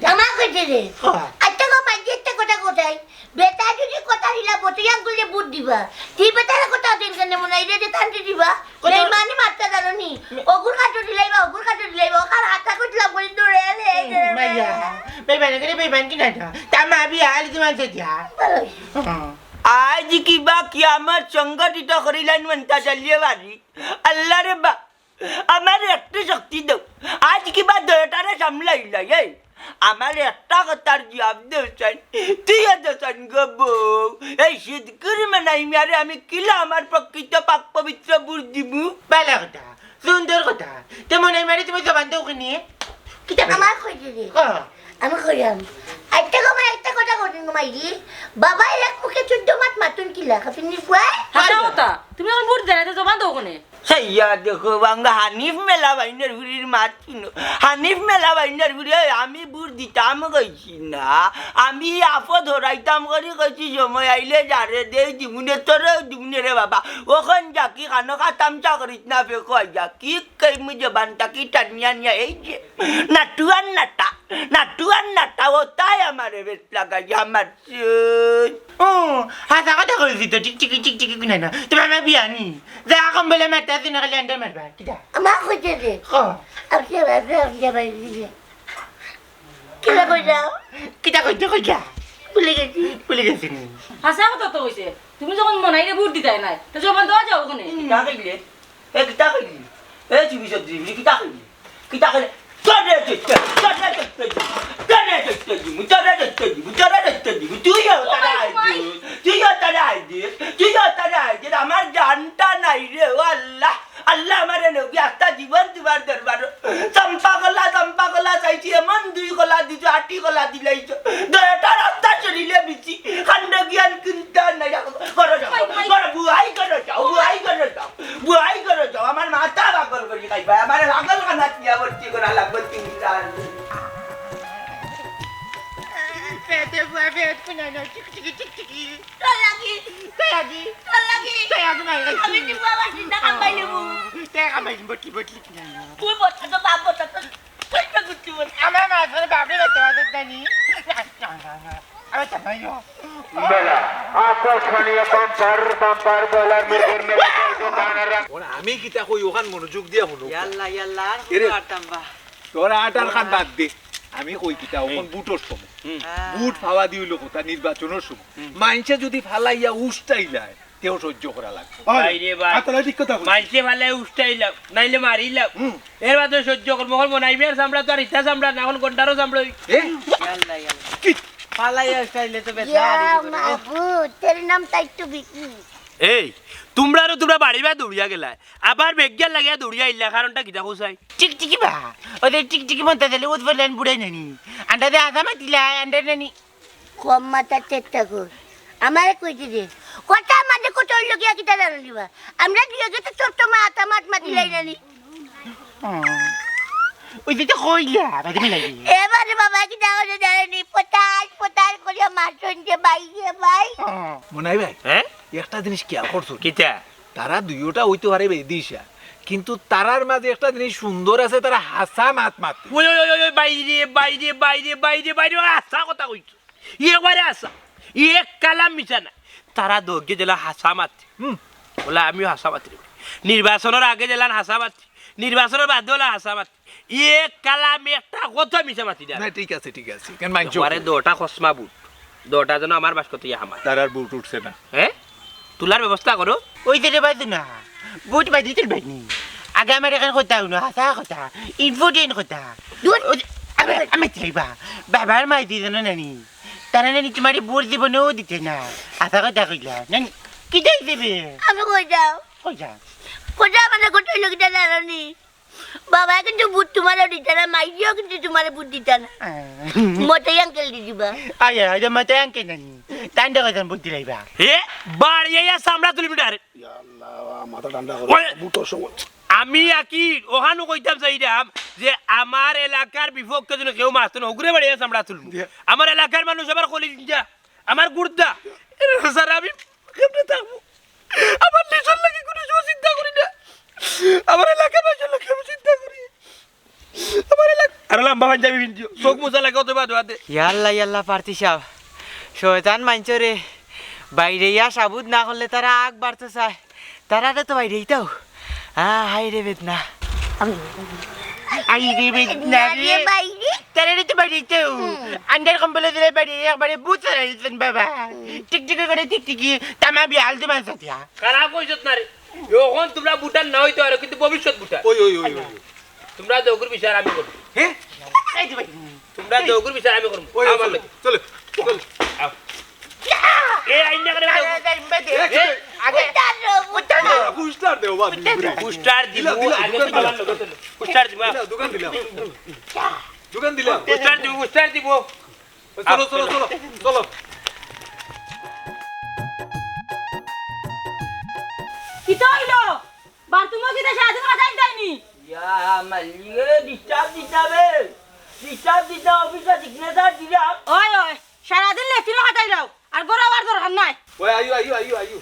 আমার কইছে রে। হ্যাঁ। আচ্ছা গো, মাইজি একটা কথা কোথায়? বেটা যদি কথা দিলা, বটে আঙ্গুলে বুট দিবা। তুই বেটারে কথা দিন কেন মনে হয় রে, যে তানতে দিবা? কত বেইমানি মারতে জানো নি? মে- অগুর কাটো দিলাইবা, অগুর কাটো দিলাইবা, ওখান হাতা করলাম বলি দৌড়ে এলে, এই যে মাইয়া, বেইমানি করে বেইমান কি না এটা? তা মা বিয়া আলি তোমার সেটা। ভালোই। হ্যাঁ। আইজ কিবা কিয়ামত সংগঠিত করিলাইন মন্তাজ আলিয়ে বাড়ি। আল্লাহ রে বা, আমার একটু শক্তি দেও। আইজ কিবা দয়টারে সামলাইলাই, এই। আমার একটা কথার জবাব দেও চাই। তুইও তো চান গো বউ। এই সিদ্ধ করি মানাই মিয়ারে আমি কিলা আমার প্রকৃত পাক পবিত্র বুঝ দিমু? ভালা কথা। সুন্দর কথা। তে মনে হয় মারে তুমি জবান দেও কিনি? কিতা কইলে? আমার কইছে রে। ও। আমি কইলাম, আচ্ছা গো মাই, একটা কথা কইন গো মাইজি। বাবা এক মুখে চোদ্দ মাত মাতুন কিলা, খাপিনি পুয়াই? হাছা কথা। তুমি অখন ভোট দেরায়, তে জবান দেও কেনে? সেইয়া দেখো, বাঙ্গা হানিফ মেলা বাইনের ফুরির মাত শুনো। হানিফ মেলা বাইনের ফুরি, ওই আমি ভোট দিতাম কইছি না। আমি আপদ হরাইতাম করি কইছি, সময় আইলে যারে দেই দিমুনে, তোরেও দিমুনে রে বাবা। অখন যাকি খানো খাতাম চা করিস না, ফেকো আইয়া। কি কইমু জবানটা কি টানিয়া নিয়া এই যে নাটুয়ার নাটা, নাটুয়ার নাটা, ও তাই আমারে বেশ লাগাইয়া মারছে। ও, হাছা কথা কইছি তো, টিকটিকি, টিকটিকি কুনাই না। তোমার মা বিয়ানি। যা কম বলে মারতে আসি না, খালি আন্ডার মারবা। কিতা? আমার কইছে রে। ক। আচ্ছা, আচ্ছা, আচ্ছা, আচ্ছা। কিতা কইলাম? কিতা কইতে কইলা? ভুলে গেছি। ভুলে গেছি নি? হাছা কথা তো কইছে। তুমি যখন মনাইরে ভোট দিতায় নায়, তো জবান দেওয়া যাও ওখানে। কিতা কইলে? এ, কিতা কইলি? এ, চুপি চুপি, চুপি, কিতা কইলি? কিতা কইলি? তোরে জিততে, তোরে জিততে দিমু, তোরে জিততে দিমু, তোরে জিততে দিমু, তোরে জিততে দিমু। তুইও তারা আইছিস, তুইও তারা আইছিস, তুইও তারা আইছিস। আমার জানটা নাই রে, ও আল্লাহ, আল্লাহ আমারে নবী, আস্তা জীবন তোমার দরবার। চম্পা কলা, চম্পা কলা চাইছি, এমন দুই কলা দিছো, আটি কলা দিলাইছো। দয়াটা রাস্তা চলিলে বিচি, খান্ড জ্ঞান কিনতে নাই। করো যাও, করো, বুয়াই করো যাও, বুয়াই করো যাও। বুয়াই করো যাও, আমার মাথা পাগল করি খাইবা, আমার পাগল খানা দিয়া ভর্তি করা লাগবে তিন চার দিন। পেটে বুয়া পেট কুনানো, টিকটিকি, টিকটিকি। তোর লাগি। তোর লাগি। তোর লাগি। তোর লাগি মাই লাগি। আমি টিপা বাসি না কামাই নেবো। তে কামাই বটলি বটলি কুনানো। তুই বটলি তো বাপ বটলি তো। তুই তো গুচ্ছি বটলি। আমার মা ফোনে বাপরে বেতে বাতে জানি। আমি চাপাইও। মেলা আকর্ষণীয় বাম্পার বাম্পার বলার মুখের মেলা চলছে বানারা। ওখান আমি কিতা কই, ওখান মনোযোগ দিয়া হুনো। ইয়াল্লা, ইয়াল্লা, আর এরে, হুনো আরতাম বা। তোরা আটার খান বাদ দে। আমি কই কিতা, অখন ভোটর সময়। হুম। ভোট পাওয়া দি অইলো কথা, নির্বাচনর সময়। হুম। মাইনষে যুদি ফালাইয়া উষ্টাইলায়, তেও সহ্য করা লাগবো। ওই, ভাই রে ভাই। আর তাহলে ঠিক কথা কইছি। মাইনষে ফালাইয়া উষ্টাইলাম, নাইলে মারিলাম। হুম। এর বাদে সহ্য করমু। অখন মনাইবার চামড়া তো আর ইতা চামড়া না, অখন গন্ডারও চামড়া অই। এ? ইয়াল্লা, ইয়াল্লা। কি? ফালাইয়া উষ্টাইলে তো বেশ ইয়া আর ই করে। মাবুদ, তোর নাম তাই তো বিক্রি। এই, তুমরা আরো তুমরা বাড়ি বা দৌড়িয়া গেলায়, আবার বেগিয়া লাগিয়া দৌড়িয়া আইলা, কারণটা কিতা কও চাই? টিকটিকি বা, ওই যে টিকটিকি মনটা দিলে উৎপল লাইন বুড়াই নানি, আন্ডা দে আধা মাতিলা, আন্ডা নানি। কম মাতার চেষ্টা কর, আমারে কইতে দে। কথা মাঝে কথা অইলো গিয়া কিতা জানো দিবা? আমরা দুইওগে তো ছোট্ট মা আতা মাত মাতিলাই নানি। হুম। ওই যে তো কইলা, বাদে মিলাই দিই। এবারে বাবা কিতা করে জানি, পতাল পতাল করিয়া মারছইন যে ভাই রে ভাই। হুম। মনাই ভাই, হ্যাঁ? একটা জিনিস খেয়াল করছো নি? কিতা? তারা দুইওটা অইতে পারে বেদিশা, কিন্তু তারার মাঝে একটা জিনিস সুন্দর আছে, তারা হাছা মাত মাতে। ওই, ওই, ওই, ওই, ওই, বাইরে, বাইরে, বাইরে, বাইরে, বাইরে, ওই হাছা কথা কইছো। ই একবারে হাছা। ই এক কালাম মিছা না। তারা দুইওগে যেলা হাছা মাতে। হুম। অলা আমিও হাছা মাতি রে। নির্বাচনর আগে যেলান হাছা মাতি। নির্বাচনর বাদে অলা হাছা মাতি। ই এক কালাম একটা কথা মিছা মাতি না। না, ঠিক আছে, ঠিক আছে। কেন মানছো? একবারে দুইটা খসমা ভোট। দুইটা যেন আমার বাক্সত ইয়া হামায়। তারার ভোট উঠছে না। হ্যাঁ? তুলার ব্যবস্থা করো। ওই যে রে বাজু না, ভোট বাজি তুলবাই নি। আগে আমার এখান কথা হুনো, হাছা কথা, important কথা। দূর। ওই যে, আবে, আমি চাইবা, বাবার মাই দিয়ে জানো নানি। তারা নানি তোমারে ভোট জীবনেও দিতে না। হাছা কথা কইলা, নানি, কিতা দিবে? আমি কই যাও? কই যা? কই যা মানে কত লোক জানো নি? বাবায় কিন্তু ভোট তোমারে দিতা না, মাইয়েও কিন্তু তোমারে ভোট দিতা না। আহ। মতাই আঙ্কেল দি দিবা। আয়, আয়, আয়, মতাই আঙ্কেল নানি। তাইন দেখো যেন ভোট দিলাইবা। এ, বাড়ি আইয়া চামড়া তুলিমু direct। ইয়া আল্লাহ, মাথা ঠান্ডা করো। ওই, ভোটর সময়। আমি আকি অখানউ কইতাম চাইরাম যে আমার এলাকার বিপক্ষে যেন কেউ মাততো না, হগুরে বাড়ি আইয়া চামড়া তুলমু। দিয়া। আমার এলাকার মানুষ আমার কলিজা, আমার গুর্দা। এর স্যার আমি কেমনে থাকমু? আমার নিজর লাগি কুনু সময় চিন্তা করি না। আমার এলাকার মানষর লাগি আমি চিন্তা করি। আমার এলাকা-, আরে লম্বা পাঞ্জাবি পিন্ধিও, চোখ মুজা লাগে অত বাদ বাদে। ইয়াল্লা, ইয়াল্লা, প্রার্থী সাব। শয়তান মানষরে বাইরে ইয়া সাবুত না করলে তারা আগ বাড়তে চায়। তারারে তো বাইরে ইতাও। আ, হায় রে বেদনা। আই রে বেদনা রে। বাইরে। তারারে তো বাইরে ইতাও। হুম। আন্ডার কম্বল দিলে বাইরে একবারে ভূত ছাড়া দিতেন বাবা। হুম। টিকটিকি করে টিকটিকি, তামা বিয়াল তোমার সাথে। খারাপ কইছত না রে। অখন তুমরা ভোটার না অইতে পারো, কিন্তু ভবিষ্যৎ ভোটার। ওই, ওই, ওই, ওই। তুমরা দুইওগুর বিচার আমি করমু। হ্যাঁ? এই যে ভাই। তুমরা দুইওগুর বিচার আমি করমু। ওই, আমার চলো, লগে। চলো, চলো। আও। এ, আইন না করে আগে, আগে, আগে, এ? আগে। উত্তর দেও। উত্তর দেও। না, পোস্টার দেও, বাদ দিয়ে। পোস্টার দিলাম, দিলাম, আগে দোকান দিলাম। আমার লগে চলো। পোস্টার দিমু। দিলাম, দোকান দিলাম। দোকান দিলাম। পোস্টার দিমু, পোস্টার দিমু। চলো, চলো, চলো, চলো। কিতা অইলো? বাথরুমো কিতা সারাদিন খাটাইল যায়নি? ইয়া, মালিক, এ, disturb দিতা বে। Disturb দিতা, অফিসে signature দিলাম। ওই, ওই, সারাদিন লেট্রিনো খাটাইলাও, আর ঘরো আওয়ার দরকার নাই। ওই, আইও, আইও, আইও, আইও।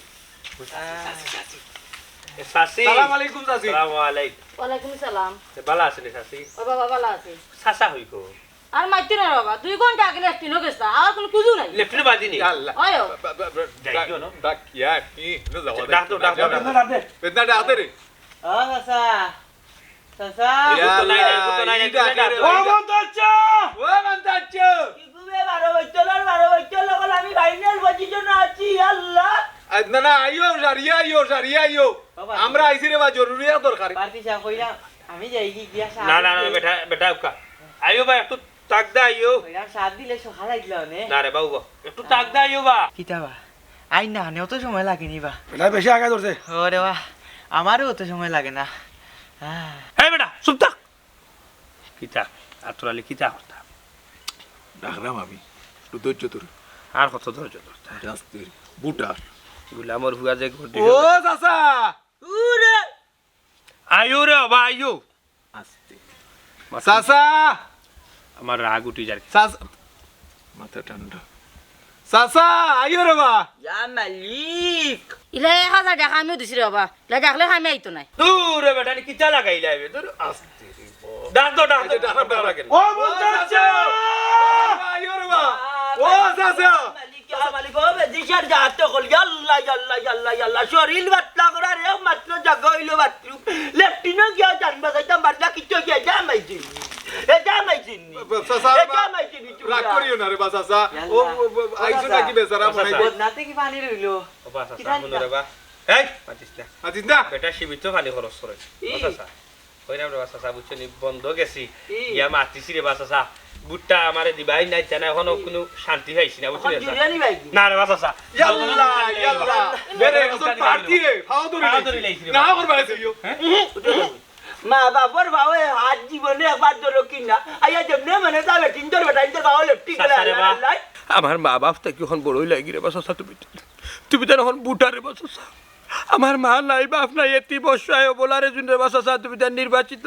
এ, চাচি। সালাম আলাইকুম, চাচি। সালাম আলাইকুম। ওয়ালাইকুম সালাম। এ, ভালা আছইন নি, চাচি? ও বাবা, ভালা আছি। চাচা কই গো? আর মাতিও না বাবা, দুই ঘন্টা আগে লেট্রিনো গেছলা, আর কুনু খুজও নাই। লেট্রিনো বাদ দিনি? ইয়া আল্লাহ। ওই ও। বা-, বা-, বা-, যাই গো, না? ডাক, ইয়া, কি? ইনো যাওয়া ডাক দে, ডাক দে, ডাক দে। বেদনা ডাক দে রে। ও চাচা, চাচা। ইয়া আল্লাহ, নাই, নাই, নাই, ই ডাকে রে। ও মন্তাচ্চ! ও মন্তাচ্চ! কি গো বে, বারো বছর, বারো বছর লগল আমি final position-ও আছি, ইয়া আল্লাহ। আ, না, না, আইও, সারিয়া আইও, সারিয়া আইও। বাবা, আমরা আইছি রে বা, জরুরি এক দরকারে। পার্টি চা কইরা, আমি যাই কি গিয়া চা না, না, না, আনতে। বেটা, বেটা, উকা। আইও বা, একটু তাগদা আইও। কইরা চা দিলে সকাল আইলা অনে। না রে বাবু বা, একটু তাগদা আইও বা। কিতা বা? আই না, অনে অত সময় লাগেনি বা। বেটা বেশি আগে ধরছে। ও রে বা, আমারও অত সময় লাগে না। আহ। এই বেটা, চুপ থাক। কিতা? আতর আলী কিতা করতা? ডাকরাম আমি। একটু ধৈর্য ধর। আর কত ধৈর্য ধরতা? আস্তে। বুটা। গুলামর ফুয়া যে ঘটি ও চাচা! উরে! আইও রে বাবা, আইও। আস্তে। মাথা চাচা! আমার রাগ উঠি যার। চাচা! মাথা ঠান্ডা। চাচা, আইও রে বা। ইয়া মালিক। ইলা এক হাজার টেকা আমিও দিছি রে বাবা। ইলা ডাকলে কামে আইতো নায়। দূর রে বেটা, নি কিতা লাগাইলা এবে? দূর, আস্তে রে বাবা। ডাক দো, ডাক দো, এই যে ডাক দো, ডাক দো। ডাক দো। ও মন্তাচ্চ! চাচা, আইও রে বা। ও চাচা। মালিক, ইয়া মালিক, ও বেদিশা আর যাতে কল, ইয়াল্লা, ইয়াল্লা, ইয়াল্লা, ইয়াল্লা। শরীর বাতলা করার একমাত্র জাগা অইলো বাথরুম। লেট্রিনো গিয়া জান বাঁচাইতাম পারি না, কিচ্ছু গিয়া জামাই জিন্নি। এ জামাই জিন্নি। চাচা, এ চাচা, ও, ও, ও, আইছো নাকি বেচারা মনে হয়? বদনাতে কি পানি রইলো? ও বা চাচা, কিতা হুনো রে বা। এই, মাতিস না। মাতিস না? বেটা সীমিত পানি খরচ করে। ই। ও চাচা, কইরাম রে বা চাচা, বুঝছো নি? বন্দ গেছি। ই। ইয়া মাতিছি রে বা চাচা। ভুট্টা আমারে দিবাই নাই, জানা এখনো কোনো শান্তি পাইছি না, বুঝছো নি চাচা? না রে বা চাচা। ইয়াল্লা, ইয়াল্লা। বেরে, একজন প্রার্থী রে, ফাও ধরে ফাও ধরে লাইছি রে না বা। করবা আছে ইয়ো। হ্যাঁ? মা বাপর ভাওয়ে হাত জীবনে একবার ধরো কি না? আইয়া যেমনে মনে তা বেটিন্তর বেটাইন্তর ভাও লেপটি গেলা চাচা রে বা। আল্লাহ। আমার মা বাপ তো কি এখন বড়ই লাগি রে বা চাচা, তুমি, তুমি তার এখন ভুটার রে বা চাচা। আমার মা নাই, বাপ নাই, এতিম অসহায় অবলারে জুন রে বা চাচা, তুমি তার নির্বাচিত।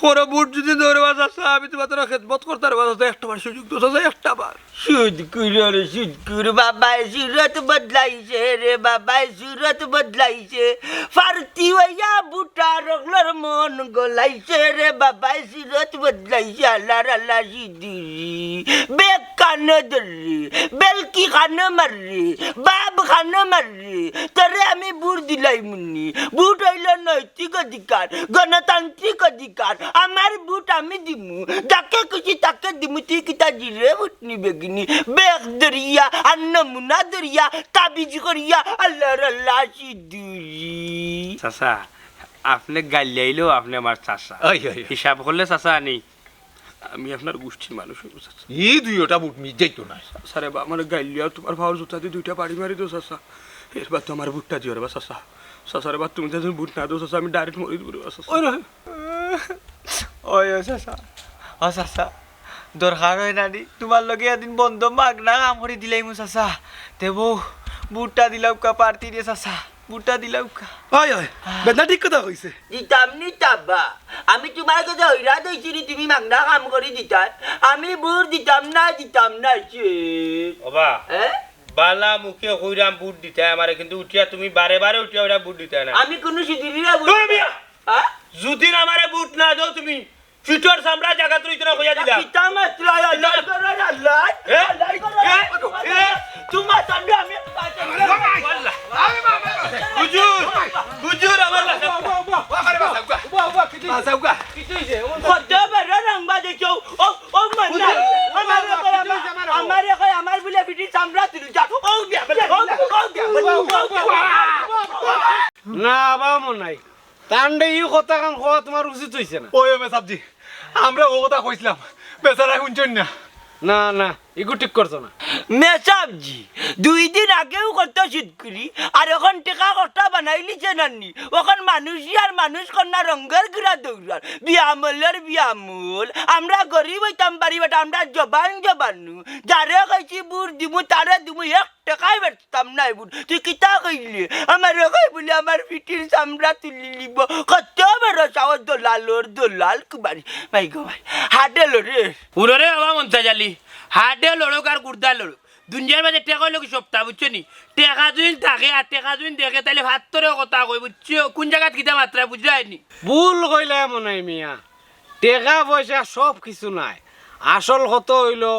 কোনো ভুট যদি দেও রে বা চাচা, আমি তোমার তার খেদমত করতাম রে বা চাচা, একটা বার সুযোগ দেও চাচা, একটা বার। সুদ কুরো রে, সুদ কুরো, বাবায় সুরত বদলাইছে রে, বাবায় সুরত বদলাইছে। ফার্তি হইয়া বুটা রগলর মন গলাইছে রে, বাবায় সুরত বদলাইছে। আল্লাহর আল্লাহ সিদুরি, বেগ কানো ধররি, বেলকি কানো মাররি, বাব কানো মাররি, তোরে আমি ভুট দিলাইমুনি। ভুট হইল নৈতিক অধিকার, গণতান্ত্রিক অধিকার। আমার ভুট আমি দিমু, যাকে খুশি তাকে দিমু। তুই কিতা জিরে ভুট নিবে গিনি? বেগ ধরিয়া আর নমুনা ধরিয়া তাবিজ করিয়া আল্লাহর আল্লাহ সিদুরি। চাচা, আপনে গাইল্লাইলেও আপনে আমার চাচা। ওই, ওই, ওই। হিসাব করলে চাচা আনি, আমি আপনার গোষ্ঠীর মানুষ অইব চাচা। ই দুইওটা ভুট মিস যাইতো না। চাচা রে বা, আমার গাইল্লাইয়া তোমার পাওর জুতা দি দুইটা বাড়ি মারি দেও চাচা। এর বাদ তো আমার ভুটটা দিও রে বা চাচা। চাচা রে বা, তুমি যদি ভুট না দেও চাচা, আমি direct মরি দিব রে বা চাচা। ওই রে। ওই, ও চাচা, ও চাচা, দরকার হয় না নি, তোমার লগে এদিন বন্দ মাগনা কাম করি দিলাইমু চাচা। তে বউ, ভুটটা দিলাউক্কা প্রার্থীরে চাচা, ভুটটা দিলাউক্কা। ওই, ওই, বেদনা ঠিক কথা কইছে। দিতাম নি তাবা, আমি তোমার কথা হইরা দইছি নি, তুমি মাগনা কাম করি দিতায়। আমি ভুট দিতাম না, দিতাম না, শেষ। ওবা, হ্যাঁ? বালা মুখে কইরাম ভুট দিতায় আমারে, কিন্তু উঠিয়া তুমি বারে বারে উঠিয়া ওরা ভুট দিতায় না। আমি কোনো সিদুরিরে ভুট দূর মিয়া! হ্যাঁ? যুদি আমারে ভুট না দেও তুমি, পিঠর চামড়া জাগাত রইতো না কইয়া দিলাম। কিতা মাতরায়, আল্লাহ করো, আল্লাহ। এ? আল্লাহ করো। এ? এ? তোমার সামনে আমি আল্লাহ। হুজুর, হুজুর, আমার বাঁচাও। বাবা, বাবা, বাবা, বাবা, কিতা হইছে? কত বড় রংবাজ দেখছো? ও, ও, মান্না, হুজুর, আমারে কয়, আমার, আমারে কয়, আমার বুলে পিঠির চামড়া তুলি যা। ও, বিয়া, ও, ও, বিয়া, ও, বিয়া। না, বাবা, মনে নাই। তানরে ই কথাখান কওয়া তোমার উচিত হইছে না। ওই, ওই, মেসাবজি, আমরা ও কথা কইছিলাম, বেচারা হুনছইন না। না, না, ইগু ঠিক করছো না। মেসাবজি, দুই দিন আগেও কত সিদকুরি, আর অখন টেকা কটা বানাইলিছে নানি। অখন মানুষই আর মানুষ কন্যা রঙ্গর ঘুরা দৌড়ার। বিয়ামলর বিয়ামল, আমরা গরিব হইতাম পারি, but আমরা জবান জবানু। যারে কইছি ভুট দিমু, তারে দিমু, এক টেকাই বেচতাম নায় ভুট। তুই কিতা কইলে? আমারে কয় বুলে আমার পিঠির চামড়া তুলি লিব। কত বড় সাহস দলালর দলাল কুমারী। মাই গো মাই। হাডে লড়ে। উড়ো রে বাবা মন্তাজ আলী। হাডে লড়ুক আর গুর্দা লড়ুক। দুনিয়ার মাঝে টেকা অইলো কি সবটা, বুঝছো নি? টেকা যুইন থাকে আর টেকা যুইন দেখে, তাইলে ভাত্তরেও কথা কই, বুঝছো? কোন জাগাত কিতা মাতরায়, বুঝরায় নি? ভুল কইলে মনে হয় মিয়া। টেকা পয়সা সব কিছু নায়, আসল কথা অইলো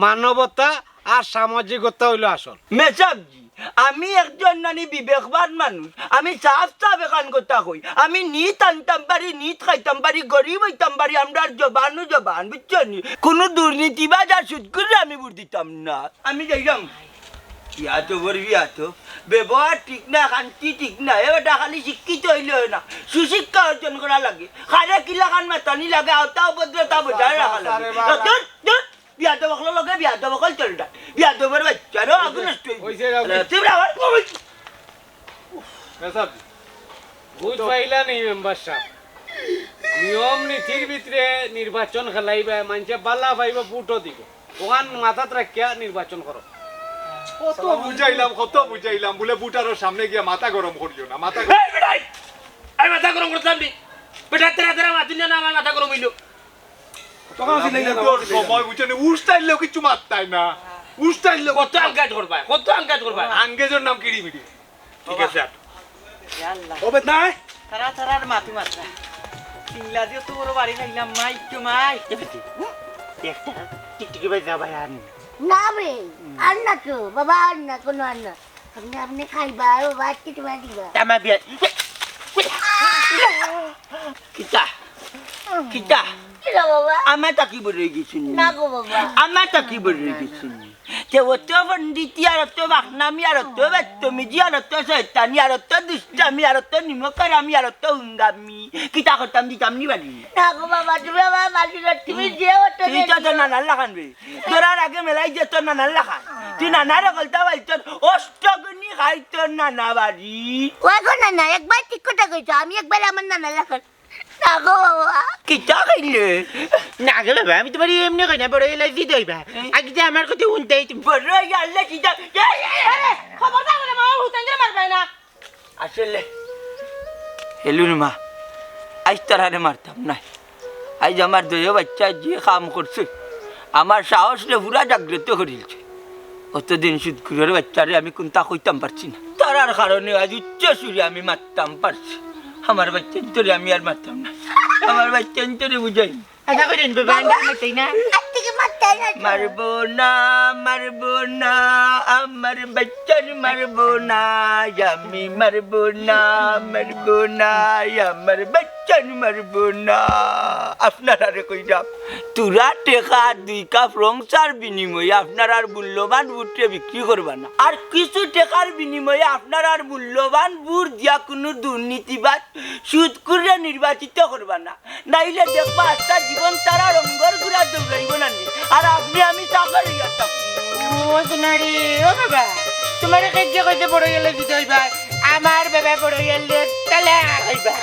মানবতা আর সামাজিকতা অইলো আসল। মেসাবজি, আমি একজন নানি বিবেকবান মানুষ, আমি সাফ সাফ এখান কথা কই। আমি নিত আনতাম পারি, নিত খাইতাম পারি, গরিব হইতাম পারি, আমরার জবানও জবান, বুঝছো নি? কোনো দুর্নীতিবাজ আর সুদখুররে আমি ভুট দিতাম না। আমি যাইলাম। বিয়াদবর বিয়াদব। ব্যবহার ঠিক না, খান্তি ঠিক না। এ বেটা খালি শিক্ষিত হইলে হয় না, সুশিক্ষা অর্জন করা লাগে। কারে কিলাখান মাতানি লাগে, আওতা ভদ্রতা বজায় রাখা লাগে। আরে বাবা। দূর, দূর, বিয়াদব অকলর লগে বিয়াদব অকল চলতা। বিয়াদবর বাচ্চা, আরো আগুন নষ্ট হইবে। হইছে, হইছে। আরে, তুই বরাবর। মেসাব, বুঝ পাইলা নি মেম্বার সাব? নিয়ম নীতির ভিতরে নির্বাচন খেলাইবা, মানষে বালা পাইবা, ভুটও দিবা। অখান মাথাত রাখিয়া নির্বাচন করো। কত বুঝাইলাম, কত বুঝাইলাম, বুলে ভুটারর সামনে গিয়া মাথা গরম করিও না, মাথা গরম। এই বেটাই, আমি মাথা গরম করতাম নি? বেটা, তেরা তেরা মাতুন না, আমার মাথা গরম হইলো। তখন আছে নাই না, তখন আছে নাই না। সময় বুঝছো নি, উস্তাইলেও কিচ্ছু মাততায় না। উস্তাইলেও কত আঙ্গাজ করবায়, কত আঙ্গাজ করবায়। আঙ্গেজর নাম কিড়ি মিড়ি। ঠিক আছে, আট। ইয়া আল্লাহ। ও বেদনায়? তারা, তারার মাতু মাতরা। সিংলা দিয়ে তো বড় বাড়ি খাইলাম, মাই তো মাই। একটা টিকটিকি ভাই যা ভাই আর না। না বে, আর না তো, বাবা আর না, কোনো আর না। আপনি, আপনি খাইবা, ও বাচ্চা তোমার দিবা। তামা বিয়া। কিতা? কিতা? না বাবা। আমার তা কি বড় অই গেছি নি? না গো বাবা। আমার তা কি বড় অই গেছি নি? তে অত পণ্ডিতি আর অত বাকনামি আর অত বেত্তমিজি আর অত শয়তানি আর অত দুষ্টামি আর অত নিমকহারামি আর অত উঙ্গামি। কিতা করতাম, দিতাম নি বাড়ি? না গো বাবা, তুমি আমার বাড়ি না, তুমি যে অত তুই তো তোর নানার লাখান বে। ধরার আগে মেলাই যে তোর নানার লাখান। তুই নানারে গলতা পাইছস, অষ্টগুণী খাই তোর নানা বাড়ি। ওই গো নানা, একবার ঠিক কথা কইছো, আমি একবার আমার নানার লাখান। না গো বাবা। কিতা খাইলে? না গো বাবা, আমি তোমার এমনি কই না, বড় এলাইছি দইবা। আগে যে আমার কথা শুনতেই তুমি। বড় ইয়াল্লা কিতা? খবরদার করে মামা হুতাইন ধরে মারবে না। আসলে, হেলুর মা, আইজ তারারে মারতাম না। আইজ আমার দুইও বাচ্চায় যে কাম করছে, আমার সাহসরে পুরা জাগ্রত করিলছে। অতদিন সুদখুরর বাচ্চারে আমি কুন্তা কইতাম পারছি না, তারার কারণে আইজ উচ্চ সুরে আমি মারতাম পারছি। আমার বাচ্চাইন্তরে আমি আর মারতাম না, আমার বাচ্চাইন্তরে বুঝাই। আশা করি বাবা, আমরা মারতাই না। আর থেকে মারতাই না। মারবো না, মারবো না, আমার বাচ্চারে মারবো না, আমি মারবো না, মারবো না, আমার বাচ্চারে মারবো না। আপনারারে কইরাম, থুড়া টেকা দুই কাপ রং চার বিনিময়ে আপনারার মূল্যবান ভোটরে বিক্রি করবা না, আর কিছু টেকার বিনিময়ে আপনারার মূল্যবান ভোট দিয়া কুনু দুর্নীতিবাজ সুদখুররে নির্বাচিত করবা না। নাইলে দেখবা আস্তা জীবন তারার অঙ্গর ঘুরা দৌড়াইবো না নি। আর আপনে আমি চাকর অইয়া থাকমু। ও সোনারি, ও বাবা, তোমারে কে গিয়া কইছে বড় এলাইছি দইবা? আমার বাবা বড় এলে তালা খাইবা।